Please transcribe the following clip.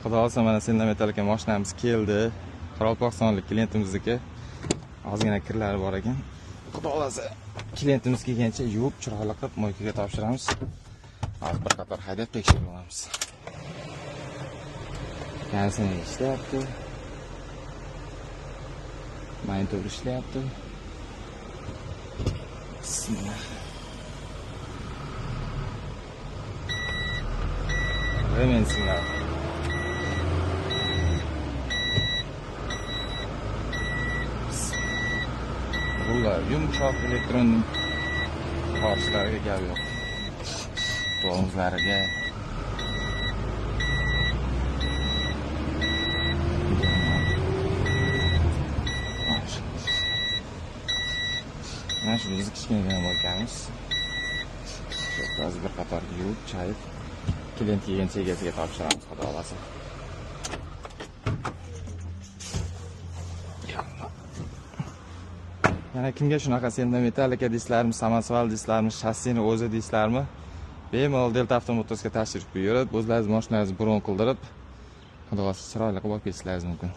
Xudo xohlasa, mana Senda Metallica mashinamiz keldi. Qoraqalpog'istonlik klientimizniki. Ozgina kirlari bor ekan. Xudo xohlasa, klientimiz kelgancha yuvib, chiroyli qilib moykaga topshiramiz. Hozir bir qator haydab tekshirib olamiz. Konditsioner ishlayapti. Monitor ishlayapti. Bismillah. Remen signal. Rullar yumshoq, elektron tortishlariga gap yo'q. Tormozlariga. Mana shu bizni kichkinagina moykamiz. Hozir bir qator yuvib, chayib, klient kelgancha egasiga topshiramiz, xudo xohlasa. Yana kimga shunaqa Senda Metallica deysizlarmi, samosval deysizlarmi, shassini o'zi deysizlarmi? Bemalol Delta Avtomotorsga tashrif buyurib, o'zlaringiz mashinangizni bron qildirib, xudo xohlasa chiroyli qilib olib ketishlaringiz mumkin.